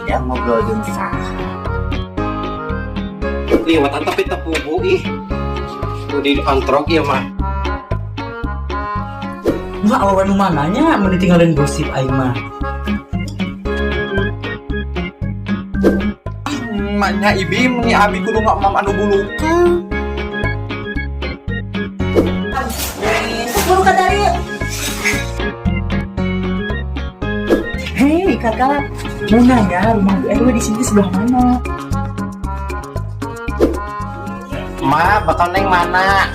Ya ngobrol jeung saha? Liwatan tapi tepugu ih. Udah diantrok ya mah. Wah, awewe nu mananya mun ditinggalin gosip aing mah. Maknya ibi meni abi kudu nggak mam anu bulukan. Buru kadari. Hei kakak, mau nanya rumah Bu RW di sini sebelah mana? Ma, bakal neng mana?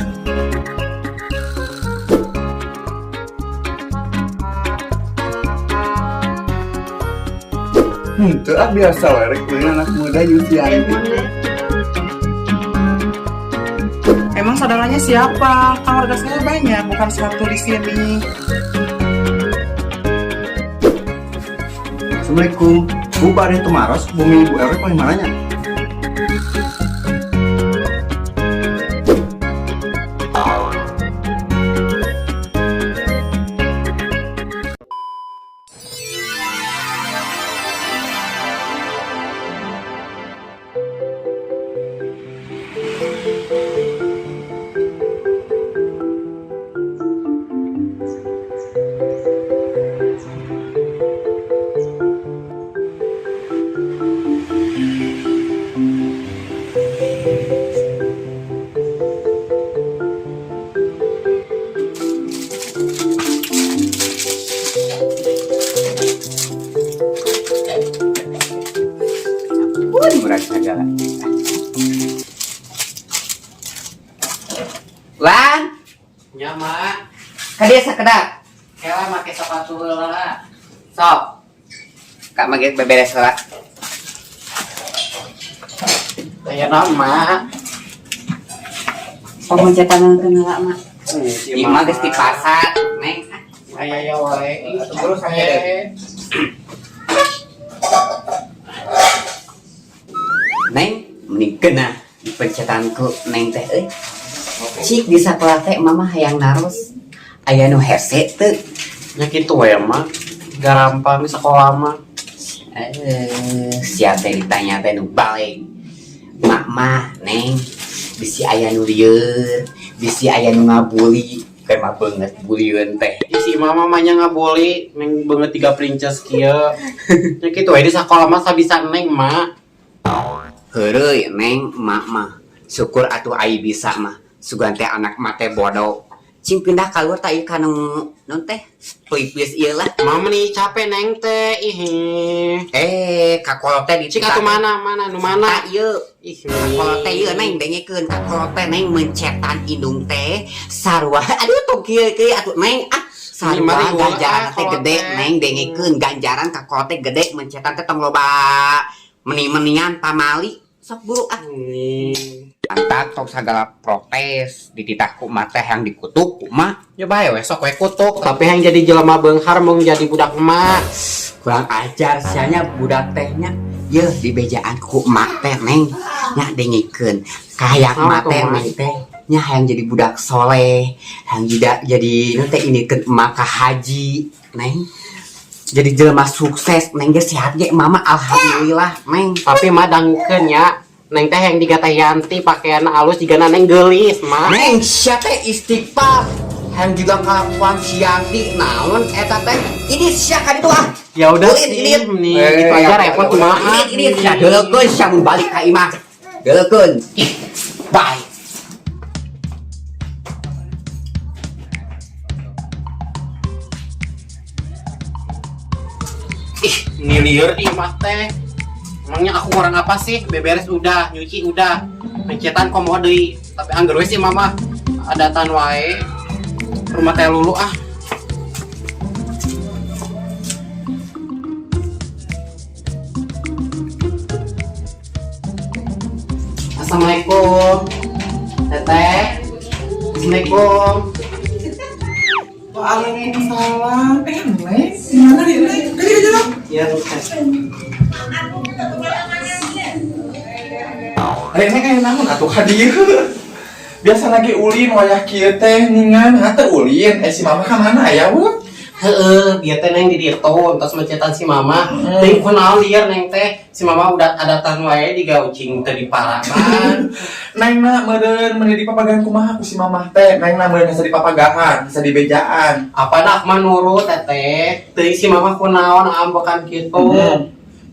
Henteu ah, biasa we rek ulin anak muda nyusian. Emang saudaranya siapa? Kan warga saya banyak, bukan satu di sini. Assalamualaikum. Bu, bade tumaros bumi Ibu RW paling mananya? Pun murah segala. Lan, Nya, Ma. ka dieu sakedap. Kela make sepatu heula. Sok. Kak make beberes heula. Aya nama. Pemencetan heula mah. Ieu mah geus di pasar, Neng. Aya ya wae. Atuh buru saya. Neng, mending kena dipencetanku Neng teh euy. Cik di sakola teh mama hayang naros. Aya nu hese teu. Nya kitu we mah. Garampang di sekolah mah. Siap teh ditanya teh nu balik. Mak mah, Neng, bisi aya nu lieur, bisi aya nu ngabuli. Kayak mah beungeut bulieun teh. Ih, si mama mah nya ngabuli neng beungeut tiga princess kieu. Nya kitu we di sekolah mah sabisa neng mah. Heureuy, Neng, mak mah. Syukur atuh ai bisa mah. Sugan teh anak mah teh bodoh. Cing pindah keluar tak ieu kana non teh pelipis ieu lah. Mama nih capek neng teh ih. Eh, kakolot teh Cik atuh mana mana nu mana? Mana ieu? Ih, Kakolot teh ieu Neng, dengekeun kakolot teh Neng mencetan indung teh sarua. Aduh, tong kieu kieu atuh Neng ah. Sarua Mari ulah, ganjaran teh kolot gede teh. Neng, dengekeun ganjaran kakolot teh gede mencetan teh tong loba meni-menian pamali. Sok buru ah. Mantap tong sagala protes dititah ku emak teh yang dikutuk ku emak. Ya bae we sok we kutuk, tapi yang jadi jelema beunghar mau jadi budak emak. Kurang ajar sianya budak tehnya. Yeuh dibejaan ku emak teh Neng, nya dengekeun kayak Naon emak tuh, teh Mak? Neng teh nya hayang jadi budak soleh, hayang tidak jadi nu teh ini ke emak ka haji Neng, jadi jelema sukses Neng ge sehat ge mama alhamdulillah Neng. Tapi mah dangukeun nya. Neng teh yang diga Teh Yanti pakaian alus jigana neng geulis mah. Neng sia teh istighfar hayang juga kelakuan si Yanti naon eta teh ini sia ka ditu ah. Ya udah Ulin, sih, ulin. nih gitu aja repot mah. Ini sia deulekeun sia mun balik ka imah. Deulekeun. Ih, bye. Ih, ngilieur di imah teh. Emangnya aku kurang apa sih? Beberes udah, nyuci udah, pencetan komo deui. Tapi angger we sih mama adatan wae. Rumah teh lulu ah. Assalamualaikum. Teteh. Assalamualaikum. Waalaikumsalam. Eh, Neng, gimana nih, Neng? Kali aja dong. Ya, Teteh. Rek neng aya naon atuh ka dieu? Biasa lagi ulin wayah kieu teh ningan, hate ulin. Eh, si mama ka mana aya we? Heeh, bieu teh Neng di ditu entos mencetan si mama. Teuing kunaon lieur Neng teh. Si mama udah adatan wae diga ucing teu diparaban. Neng na meureun meuni dipapagahan kumaha ku si mamah teh. Neng na meureun bisa dipapagahan, bisa dibejaan. Apa dah mah nurut teteh. Teuing si mama kunaon ambekan kitu.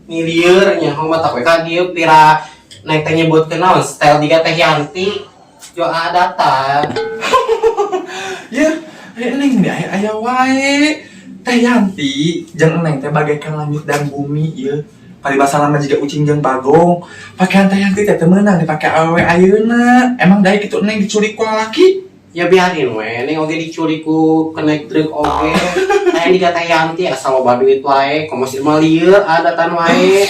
Ni lieur nya mah tak we ka dieu pira Neng teh nyebutkeun naon style diga Teh Yanti. Jo adatan. Ya, aya Neng di aya aya wae. Teh Yanti jeung Neng teh bagaikan langit dan bumi ieu. Paribasa mah jiga ucing jeung bagong. Pakaian Teh Yanti teh teu meunang dipake awewe ayeuna. Emang daek kitu Neng diculik ku lalaki? Ya biarin we, Neng oge diculik ku kenek truk oge. Aya diga Teh Yanti asal loba duit wae, komo si mah lieur adatan wae.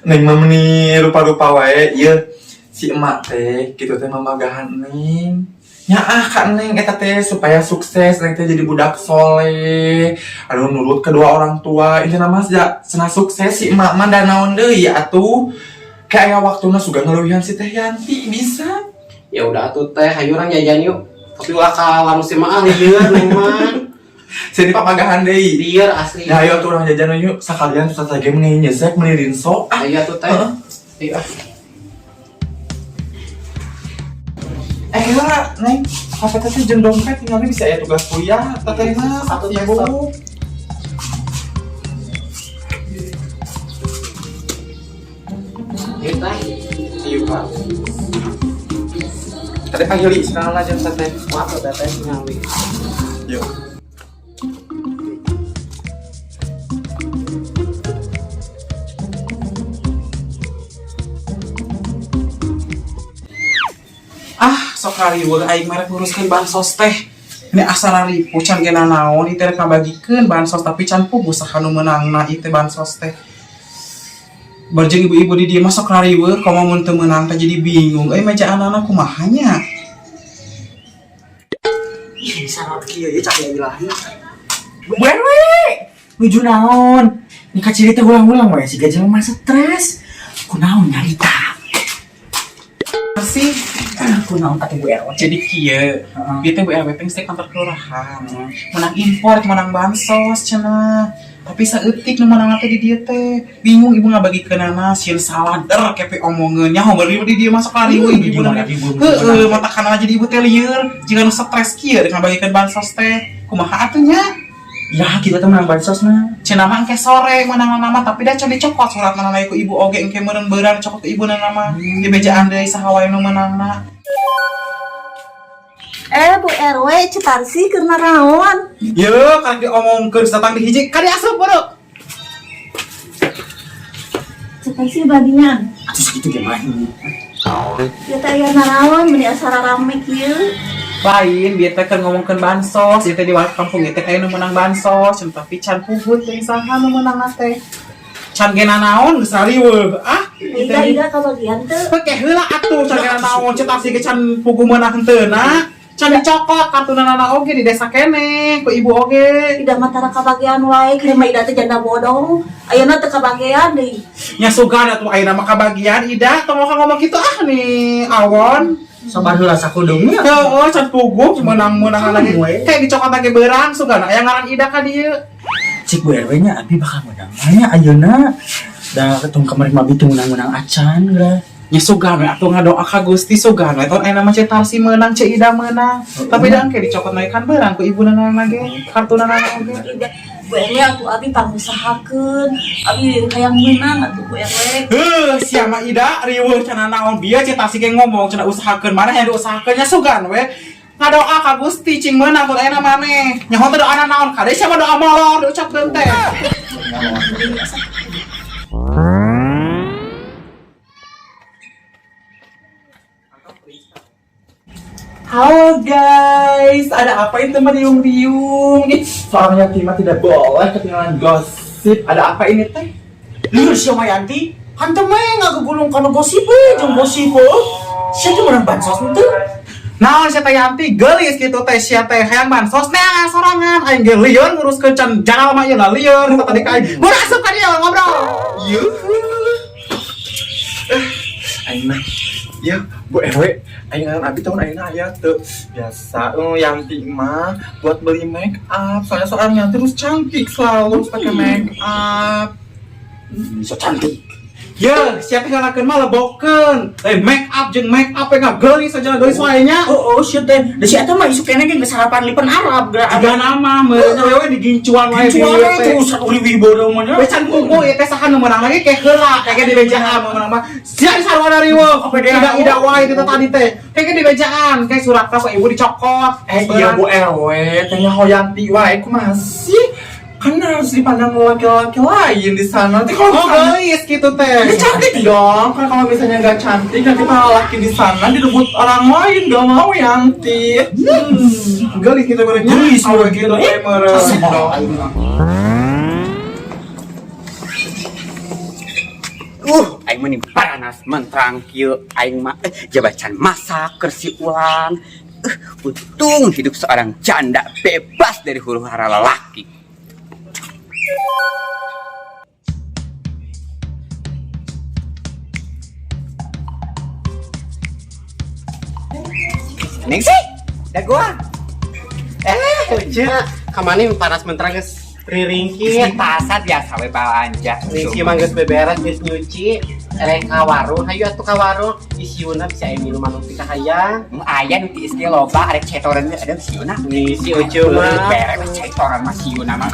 Neng mah meuni rupa-rupa wae ieu. Si emak teh kitu teh mamagahan Neng. Nyaah ka Neng eta teh supaya sukses Neng teh jadi budak soleh. Aduh nurut kedua orang tua intina mah cenah sukses si emak mah da naon deui atuh. Kayak aya waktuna suga ngeleuwihan si Teh Yanti bisa. Ya udah atuh teh, hayu urang jajan yuk. Tapi ulah ka warung si mah lieur Neng mah. Sini papagahan deui. Lieur asli. Ya ayo atuh urang jajan yuk sakalian susah lagi meuni nyesek meuni rinso. Ah, Ayo atuh teh. Heeh. Ayo ah. Kira Neng, HP teteh jeung dompet tinggalnya bisa aya tugas kuliah teteh mah Satu teh, sibuk. Ayo teh. Ayo Pak. Tadi panggil sekarang aja teteh. Wah, atuh teteh ningali. Yuk. Ah, sok kariweuh aing mah rek nguruskeun bansos teh. Ini asa ripuh can ge nanaon ieu teh rek ngabagikeun bansos tapi can puguh saha nu meunangna ieu teh bansos teh. Barjeng ibu-ibu di dieu mah sok rariweuh komo mun teu meunang teh jadi bingung euy mejaanana kumaha nya. Ih, sarot kieu ieu cahaya ilahi. Bu RW, nuju naon? Ni kaciri teh ulang-ulang we siga jelema stres. Kunaon nyarita? Sih, Kunaon teh Bu RW? jadi kieu. Ieu teh Bu RW teh geus teh kantor kelurahan. Menang impor, menang bansos cenah. Tapi saeutik nu meunang teh di dieu teh. Bingung ibu ngabagikeunana sieun salah der kepe omongeun nya homer di dieu masuk lari we ibu Di na. ibu Heeh, mata kana jadi ibu teh lieur. Jika nu stres kieu rek ngabagikeun bansos teh. Kumaha atuh nya? Ya, kita teh menang bansos mah. Cenah mah engke sore menang nama tapi dah can dicokot surat mana ku ibu oge engke meureun beurang cokot ku ibu nama. Dibejaan deui saha wae nu meunangna. Bu RW Cetarsi keur naraon? Ye, kan diomongkeun datang di hiji kadi asup buruk. Cetarsi badinya. Atuh sakitu ge mah. Ieu teh aya naraon meuni asa rarame kieu. Lain bieu teh keur ngomongkeun bansos, ieu teh di kampung ieu teh aya nu meunang bansos, cenah tapi can pugut teh saha nu meunang teh. Can ge nanaon geus riweuh. Ah, ieu teh Ida ida kabagian teu. Peke heula atuh can ge nanaon Cetarsi ge can puguh meunang henteu na. Can dicokot kartuna nana oge di desa keneh ku ibu oge. Ida mah tara kabagian wae, kieu mah Ida teh janda bodong. Ayeuna teu kabagian deui. Nya sugan atuh ayeuna mah kabagian Ida tong ngomong kitu ah nih awon. Sabar heula sakudungnya. Heeh, can puguh meunang-meunang lagi. We. Kayak dicokot lagi beurang sugan aya ngaran Ida ka dieu. Cik Bu RW nya abi bakal menang nya ayeuna. Da ketemu kemarin mah abi teu menang-menang acan geura. Nya sugan we atuh ngadoa ka Gusti sugan we ton ayeuna mah Cetarsi meunang Ceu Ida meunang. Tapi da engke dicokot naik kan beurang ku ibuna nana ge, kartuna nana oge. Ida Bu RW atuh abi pangusahakeun. Abi hayang meunang atuh Bu RW. Heuh, sia mah Ida riweuh cenah naon bieu Cetarsi ge ngomong cenah usahakeun mana yang diusahakeun nya sugan we. Ngadoa ka Gusti cing meunang ton ayeuna maneh. Nyaho teh doana naon kade sia mah doa molor diucapkeun teh. Halo guys, ada apa ini teman riung-riung? Ih, seorang yatimah tidak boleh ketinggalan gosip. Ada apa ini teh? Lieur sia mah Yanti. Hantem we ngagugulung kana gosip we jeung gosip we. Sia teh menang bansos henteu. Naon sia teh Yanti geulis kitu teh sia teh hayang bansos neangan sorangan aing ge lieur nguruskeun can jalma ieu lah lieur kitu tadi ka aing. Buru asup ka dieu ngobrol. Yuhu. Aing mah. Ya, Bu RW, Aing ngaran abi tahun ayeuna aya teu. Biasa Yanti mah buat beli make up. Soalnya seorang Yanti harus cantik selalu harus pakai make up. Bisa cantik. Ye, siapa yang ngalakeun mah lebokeun. Eh, make up jeung make up we ngageulis aja geulis wae nya. Oh, oh, shit teh. Da si eta mah isuk keneh ge geus sarapan lipen Arab geura. Jiga nama meureun we digincuan wae Gincuan di we terus satu ribu bodoh mah nya. We can kuku ieu teh saha nu meunang lagi keh heula, keh di bejaan mun meunang mah. Sia di sarua riweuh. Apa dia? Ida ida wae itu tadi teh. Keh di bejaan, keh suratna ku ibu dicokot. Eh iya Bu RW, teh nyaho Yanti wae kumaha sih? Kan harus dipandang laki-laki lain di sana. Nanti kalau Oh, misalnya geulis gitu teh. ya cantik dong. Kan kalau misalnya nggak cantik nanti para laki di sana direbut orang lain, gak mau Yanti. Geulis gitu meureun nya. Geulis Awe gitu meureun. teh meureun. Dong. Aing mah paranas mentrang kieu aing mah jabatan masak keur si Ulan. Untung hidup seorang janda bebas dari huru hara lelaki. Neng sih, dagoan. Lucu. Kamane panas menterang geus Geus riringkit. di pasar biasa we balanja. Ningsih mah geus beberes geus nyuci. Rek ka warung, hayu atuh ka warung. Isiuna bisa aya minuman nu pikahayang. Nu aya nu tiis ge loba arek cetoran ge ada siuna. Ningsih ucu mah. Beres cetoran mah siuna mah.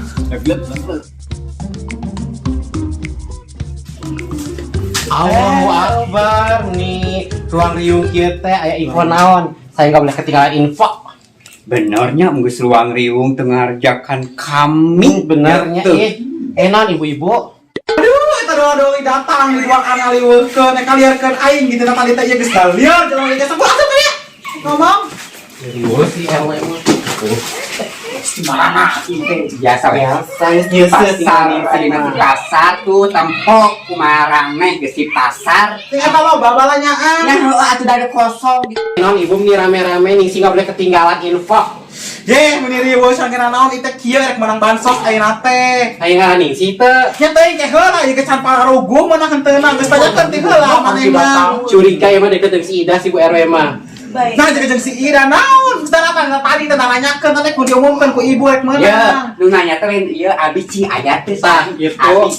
Allahu Akbar nih ruang riung kieu teh aya info naon. Saya nggak boleh ketinggalan info. Benernya geus ruang riung teu ngarjakan kami. Benernya Tuh. ih. Naon ibu-ibu? Aduh, eta doa-doa datang di ruang ngaliweukeun, nek kaliarkeun aing gitu na tadi teh ieu geus dalieur jelema ge sebut atuh teh. Ngomong. Riweuh sih RW mah. Marana ieu biasa we. Biasa geus nyeuseuh Pasar tinggal tadi mah di pasar tuh tempo kumarang neh geus di pasar. Sing eta loba balanyaan. Nah, heueuh atuh da ada kosong. Naon ibu nih rame-rame ningsih nggak boleh ketinggalan info. Ye, meni riweuh sangkena naon ieu teh kieu rek menang bansos ayeuna teh. Ayo ngaran ningsih teu. Nya teuing ke heula ieu ke can pararuguh menang henteuna geus tanyakeun ti heula manehna. Curiga ya mah deket jeung si Ida si Bu RW mah. Baik. Nah, jeung si Ida naon? Geus datang tadi teh nanyakeun teh kudu diumumkeun ku ibu rek Ya, meunang. nu nanya teh lain ieu abi cing aya teh. Tah, gitu. Abi.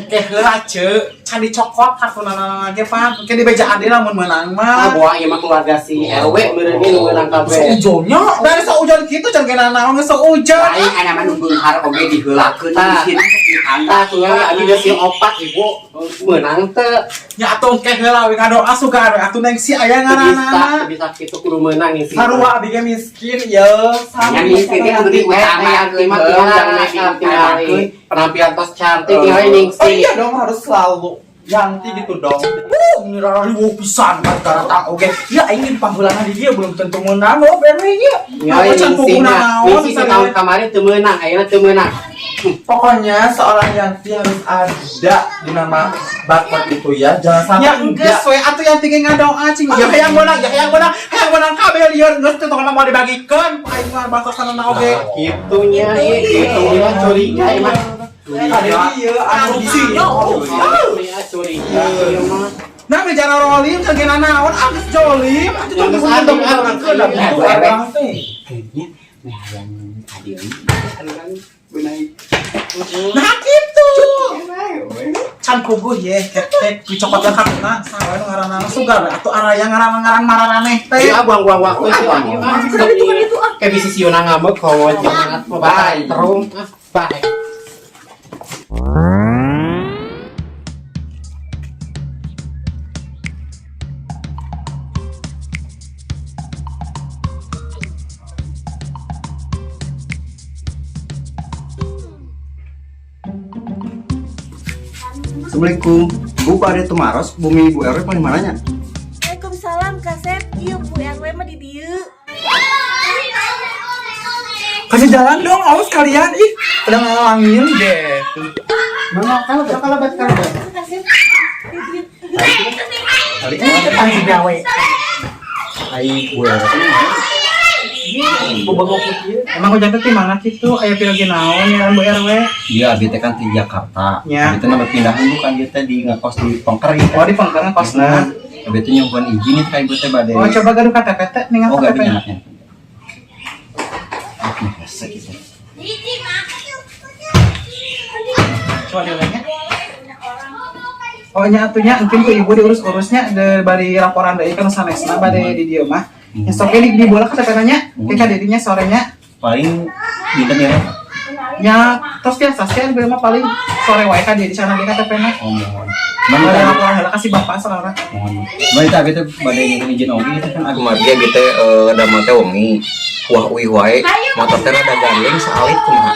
Ke heula ceu, can dicokot kartuna ge pan. Ke dibejaan deui lamun meunang Ah, mah. boa ieu mah keluarga si RW meureun ge nu meunang kabeh. Seujonnya. Dari seujon kitu can kena naon geus seujon. Aing ana mah nu beunghar oge diheulakeun Tah. di sini Tah keluarga abi geus si opat ibu meunang teu. Nya atuh ke heula we ngadoa suka atuh atuh neng si aya Teu bisa, ngaranana. teu bisa kitu kudu meunang ningsih. Sarua abi ge miskin ye. Nya miskin ge kudu Yang diutamakeun mah tinggal yang make up tinggal penampilan tos cantik tinggal Oh ningsih. iya dong harus selalu Yanti gitu dong. Ini rara riweuh pisan kan datang oge. Ya aing panggulangan di dia belum tentu menang oh RW nya. Tinggal Aku can ningsih puguna nya. naon, Ningsih misalnya. tahun kemarin teu meunang, ayeuna teu meunang. Pokoknya seorang Yanti harus ada di nama barcode itu ya. Jangan sampai Ya geus we atuh yang tinggi ngadoa cing. Ya hayang meunang, ya hayang meunang, hayang meunang kabeh lieur geus teh tong mau dibagikeun ku aing mah bansosanna oge. Gitu nya, gitu nya curiga ieu mah. Ada iya, Korupsi. Curiga, curiga ieu mah. Nah, bicara rolim can kena naon ah geus jolim atuh Yang geus adem ah urang Keun teh. Bu RW. Kayaknya meh hayang adil. Nah gitu. Can kuguh ye ketek dicokot kartuna saha we nu ngaranna sugar we atuh araya ngaran-ngaran maraneh teh. Ya buang-buang waktu sih. Ah, kayak bisi siona ngambek komo jangan mau Bye. terum. Ah, bye. Assalamualaikum. Bu Bade Tumaros, bumi Ibu RW paling mananya? Waalaikumsalam Kasep. Ieu Bu RW mah di dieu. Kasih jalan dong, awas kalian. Ih, udah ngalangin deh. Mana kalau kalau kalau Kasep. Di dieu. Anjing gawe. Ai Bu RW. Emang hujan teh di mana kitu aya pirogi naon ya Bu RW? Iya, abi teh kan di Jakarta. Ya. Abi teh nambah pindahan bukan dia teh di ngekos di Pengker gitu. Oh di Pengker kosna. Abi teh nyuhunkeun izin ka ibu teh bade. Oh, coba gaduh KTP teh ningal Oh, KTP. gaduh anaknya. Oke, rasa gitu. Coba dilihatnya. Oh nya atuh nya mungkin ku ibu diurus-urusnya de bari laporan deui kan sanesna bade di dieu mah. Ya sok di bola KTP nanya, ke ka didinya sorenya. Paling dinten ya. Ya tos biasa sih gue mah paling sore wae ka di sana di KTP na. Oh, mohon. Mana Bade tadi? laporan heula ka si bapak soalna. Mohon. Mana tadi teh bade nyuhun izin oge itu kan Aku mah ge teh damel teh wengi. Wah uih wae, motor teh rada gandeng saalit kumaha.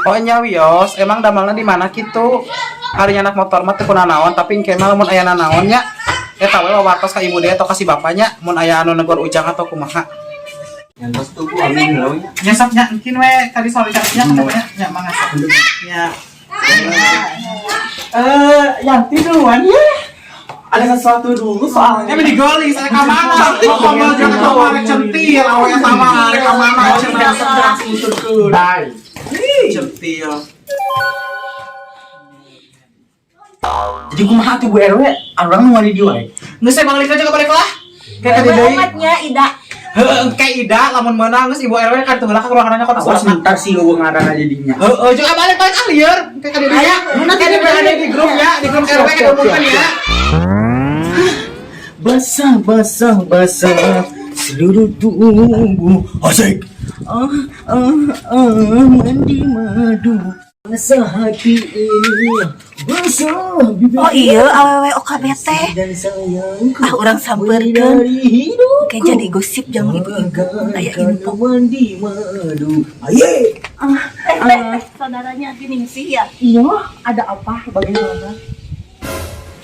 Oh nya wios, emang damalna di mana kitu? Ari anak motor mah teu kunanaon, tapi engke mah lamun aya nanaon nya eta we wawartos ka ibu deui atau ka si bapaknya mun aya anu negor ujang atau kumaha. Nyantos tuh Bu, amin heula nya. Nya sok nya engkin we tadi sore nya nya nya mangga sok. Nya. Eh, Yanti duluan ya. Ada sesuatu dulu soalnya. Ya digoli saya ka mana? Cantik ngomong jangan kamar centil, awalnya sama rek ka mana cenah. Bye. Centil. Jadi kumaha tuh Bu RW? Urang nu di dieu wae. Geus saya balik aja ke balik lah. Kayak tadi deui. Amatnya Ida. Heeh, engke Ida lamun meunang geus Ibu RW kan teu heula ka ruanganna kota Awas suratna. ntar sih eueuh ngaranna jadinya. Heeh, juga balik balik ah lieur. Engke ka dieu nya. Nanti ada di grup ya, di grup RW kan diumumkan ya. Basah, basah, basah seluruh tubuh. Asik. Ah, ah, ah, mandi madu. Basah hati ini, basah bibir. Oh iya, awewe OKB teh. Dan sayangku. Ah, urang sampeurkeun. Dari hidupku. Kayak jadi gosip jangan ibu-ibu aya info. Mandi madu. Aye. Eh, teh, teh, saudaranya Ningsih ya? Iya, ada apa? Bagaimana?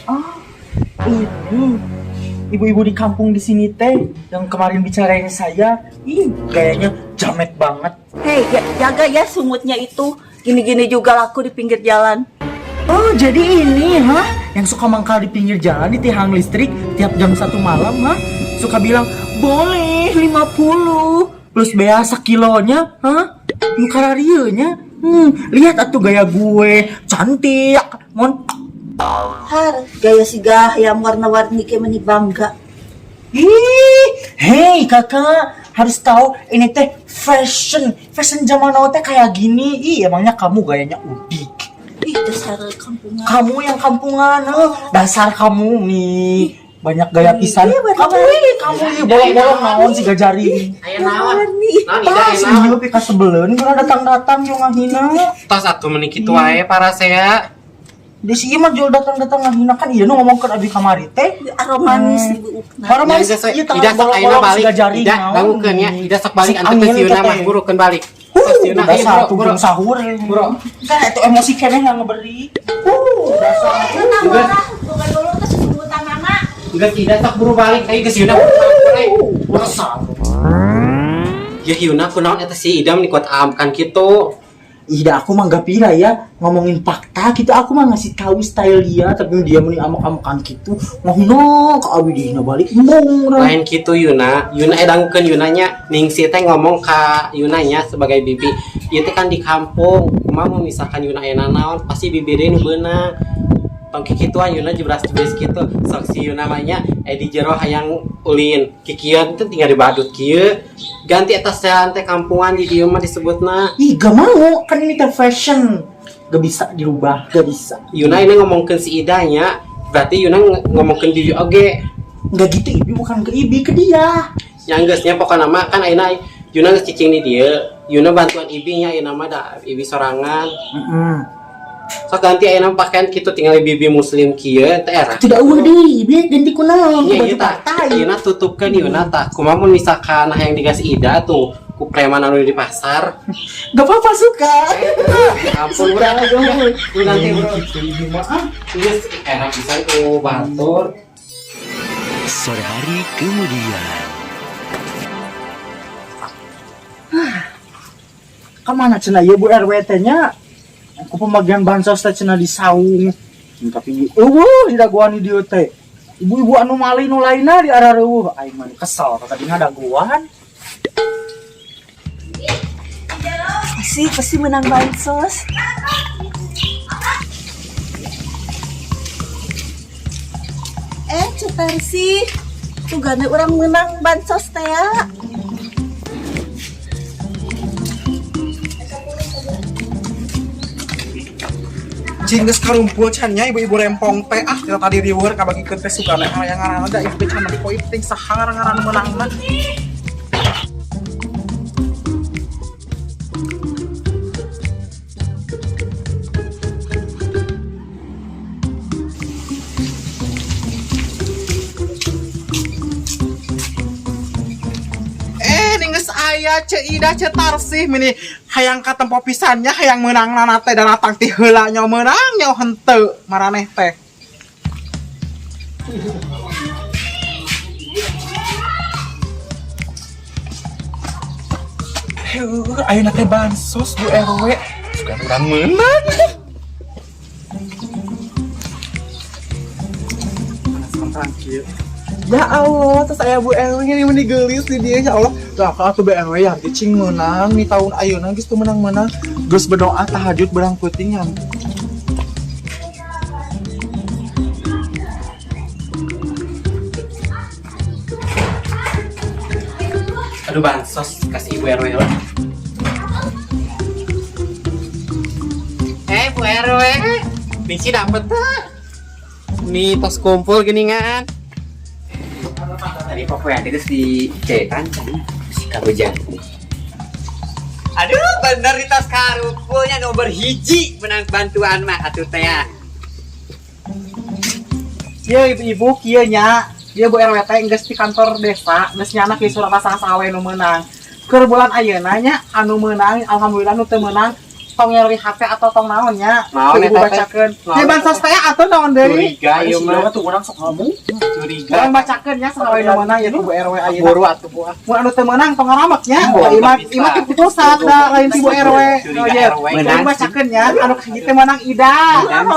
Oh, ini ibu-ibu di kampung di sini teh yang kemarin bicarain saya, ih, gayanya jamet banget. Hei, ya, jaga ya sungutnya itu. Gini-gini juga laku di pinggir jalan. Oh, jadi ini, ha? Yang suka mangkal di pinggir jalan di tiang listrik tiap jam 1 malam, ha? Suka bilang, "Boleh 50 plus bea sakilonya," ha? Nu kararieunya. Lihat atuh gaya gue, cantik. Mon Har, gaya siga yang warna-warni kayak meni bangga. Ih, hei kakak, harus tahu ini teh fashion, fashion zaman now teh kayak gini. Ih, emangnya kamu gayanya udik. Ih, dasar kampungan. Kamu yang kampungan, eh. Dasar kamu nih. Banyak gaya pisan. Iya, bener. Kamu ini, kamu ini bolong-bolong naon sih gajaring. Aya naon? Naon Ida Tas aya naon? ieu pika sebeleun karena datang-datang yo ngahina. Tos atuh meni kitu wae para saya. Di si ieu mah jual datang-datang ngahina kan ieu nu ngomongkeun abi kamari teh. Aromanis ibu ukna. Aromanis Ya, geus we. ieu Ida tangan sok ayeuna bolong-bolong balik. siga jaring Ida naon. dangukeun nya. Ida sok balik Sik antekeun angin si Yuna teh. mah burukeun balik. Tos Yuna ayo Dasar buru tungtung buru. sahur. Buru. Kan itu emosi keneh yang ngeberi. Dasar. Nah, marah, bukan dulu ke sungutan anak. Geus Ida sok buru balik ayo geus Yuna. Dasar. Ya Yuna kunaon eta si Ida meni kuat amkan kitu. Ih, dah aku mah gak pira ya ngomongin fakta gitu, aku mah ngasih tahu style dia tapi dia meni amok-amokan gitu ngomong ke abi dihina balik embung urang. Lain kitu Yuna, Yuna dangukeun Yuna nya Ningsih teh ngomong ka Yuna nya sebagai bibi. Ieu teh kan di kampung, kumaha mun misalkan Yuna aya nanaon pasti bibi deui nu beunang. Tong kikituan Yuna jebras-jebres kitu. Sok si Yuna mah nya di jero hayang ulin. Kikieuan teh tinggal dibadut kieu. Ganti eta sean teh kampungan di dieu mah disebutna. Ih, gak mau, kan ini teh fashion. Gak bisa dirubah, gak bisa. Yuna ini ngomongkeun si Ida nya, berarti Yuna ngomongkeun bibi oge. Nggak gitu, Ibi bukan ke Ibi, ke dia. Yang geus nya pokona mah kan ayeuna Yuna geus cicing di dieu. Yuna bantuan Ibi nya ayeuna mah da Ibi sorangan. Sok ganti ayeuna pakaian kitu tinggal bibi muslim kieu teh era. Tidak eueuh deui, Ibi ganti kunaon, Iya, baju iya, tah. partai. Yuna tutupkeun Yuna tah. Kumaha mun misalkan hayang dikasih Ida tuh ku preman anu di pasar. Gak apa-apa suka. Ampun urang bro. Ganti bro. Gitu Ibi mah. Ah. Geus era pisan ku batur. Sore hari kemudian. Kemana cenah ieu Bu RW teh nya? Ku pembagian bansos teh cenah di saung. Tapi eueuh di dagoan di dieu teh. Ibu-ibu anu mali nu lainna di arareuweuh. Aing mah kesel tadi ngadagoan. Pasti, pasti menang bansos. Eh, cuk Tarsi. Sugana urang menang bansos teh ya. Cing geus karumpul can nya ibu-ibu rempong teh, ah, kita tadi riweur kabagikeun teh, sugana hayang ngaranna da ibu teh can di poin ting saha ngaran-ngaran meunangna. Eh, geus aya Ceu Ida, Ceu Tarsih, mini hayang katempo pisan nya, hayang meunang nana teh, da datang ti heula nya meunang nya henteu maraneh teh. Heuh, ayeuna teh bansos Bu RW. Suka urang meunang. Ya Allah, terus aya Bu RW ini meni geulis di dia, ya Allah. Lah atuh Bu RW yang cing meunang nih tahun ayeuna, geus teu meunang-meunang. Geus berdoa tahajud berang peuting yang. Aduh, bansos kasih Ibu RW lah. Eh, Bu RW, Ningsih dapet tuh. Nih tos kumpul gini kan. Tadi pokoknya geus di cetan can si kabejan. Aduh, bener di tas karumpulnya nomor 1 menang bantuan mah atuh teh ya. Ya ibu-ibu kieu nya, dia Bu RW teh geus di kantor desa, geus nyana ke surat saha we nu meunang. Keur bulan ayeuna nya anu meunang, alhamdulillah. Nu teu meunang tong nyeri hate atau tong naon nya. Naon Ku ibu eta teh? bacakeun. Naon Nya eta bansos teh atuh naon deui? Curiga ieu mah. Tuh orang sok ngomong. Curiga. Urang bacakeun nya saha we nu meunang ya ku Bu RW ayeuna. Buru atuh, Bu. Mun anu teu meunang tong ngaramek nya. Bohong, Ima bisa. ima ti pusat da lain ti Bu RW. Curiga Oh, iya. RW. Urang bacakeun nya anu kahiji teh meunang Ida.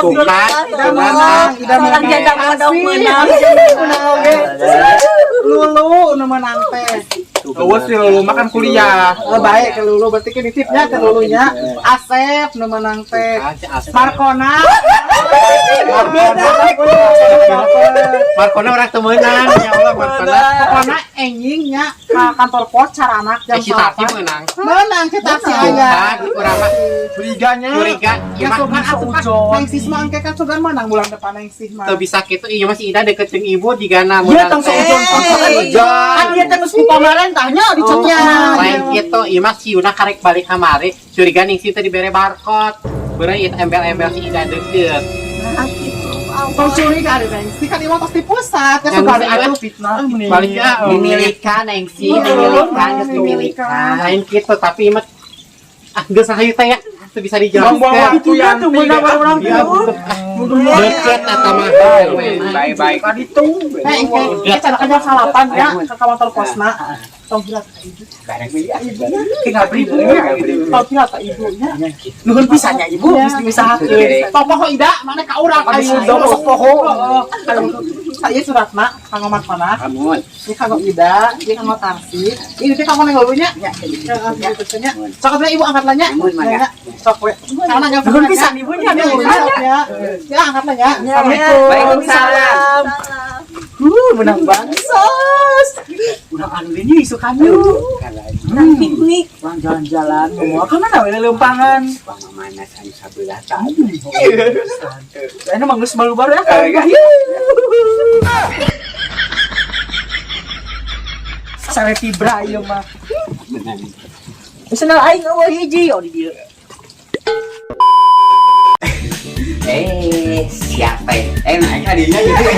Tuh kan, Ida meunang, Ida Orang meunang. janda modok meunang. Meunang oge. Lulu nu meunang teh. Eueuh si Lulu makan kuliah. Oh, baik ke Lulu, berarti ke nitipnya ke Lulunya. Asep nu meunang teh. Markona. Markona orang teu meunang, ya Allah, Markona. Pokona enjing nya ka kantor pos caranak jam Eh, si Tati 8. meunang. Meunang si Tati Tuh aya. kan, urang mah Curiganya. curiga. Ya Ieu mah sugan atuh kan Neng mah engke kan sugan menang bulan depan Neng mah. teu bisa kitu, ieu mah si Ida deket jeung ibu jigana Iya, meunang tong teh. seujung, tong seujung. Kan dia teh geus ku pamarentahnya dicetnya. Lain gitu, ieu mah si Yuna karek balik kamari, curiga Ningsih teh dibere barcode. Beureuh ieu embel-embel si Ida deket. Nah, gitu. Tong curiga ada Neng Sih kan imah pasti pusat ya Yang sugan si atuh fitnah. Balik ya. Dimilikan Nengsi, dimilikan, geus dimilikan. Lain gitu, tapi ieu mah ah geus hayu teh ya, teu bisa dijelaskeun. Buang-buang waktu Itu ya. tuh meunang orang tuh. Deket eta mah. Bye bye. Tadi tuh. Eh, engke engke canakan jam salapan ya ke kantor posna. Tong hilap ka ibu. Bareng we ya. Tinggal beri Tong hilap ka ibunya. Nuhun pisan nya ibu, geus diusahakeun. Tong poho Ida, mana ka urang ayo Ayo, sok poho. Heeh. Saya suratna kanggo Markona. Amun. Ini kanggo Ida, ini kanggo Tarsi. Ini teh kanggo Neng Lulunya. Ya, Heeh, gitu nya. Sok atuh ibu angkat lah nya. Amun, mangga. Ya, sok we. Karena jam Nuhun pisan ibunya, nuhun pisan. ya. Ya angkat lah ya. Assalamualaikum. Waalaikumsalam. Salam. Menang bansos. Urang anu ini isukan yuk. Urang piknik. Urang jalan-jalan, mau ke mana we leumpangan? Bang mana san sabelah tadi. Ini mah geus malu baru ya kan. Sare fibra ieu mah. Geus aing eueuh hiji oh di dieu. Eh, siapa ya? Eh, naik hadiahnya gitu.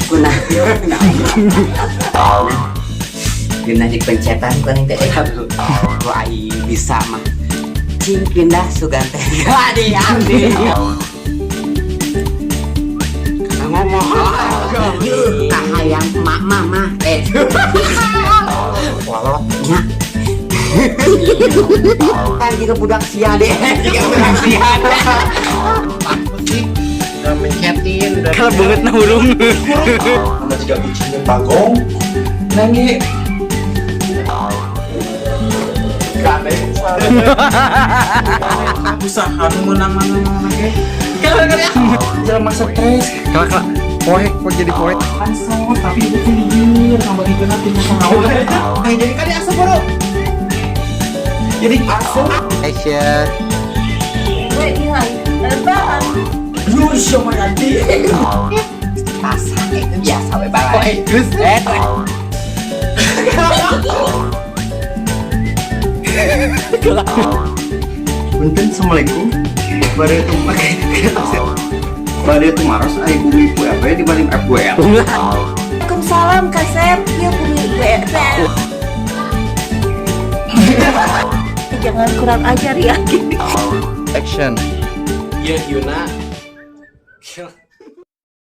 Kuna. Guna di pencetan ku teh eh ku aing bisa mah. Cing pindah sugan teh. Adi adi. Ngomong. Kahayang emak mama. Eh. Kolotnya. Kan juga budak sia deh. Juga budak sia. Takut sih. Udah mencetin, udah Kalau banget na hurung. Anda juga kucing dan bagong. Nangge. Gak ada yang salah. Usaha nu meunang mana mana ge. Jelema stres. Kelak kelak. Poek, kok jadi poek? Bansos tapi ibu teh lieur ngabagikeun teh saha. Jadi kali asup bro. Jadi asup. Action. RW iya, lebaran. Lu siapa nanti? Pasang itu biasa we balai. Terus Eh, tuh. Punten, assalamualaikum. Bade Bade tumaros ari bumi Bu RW di balik FWL. Waalaikumsalam Kasep, ieu bumi Ibu RT. Jangan kurang ajar ya. Action. Iya Yuna.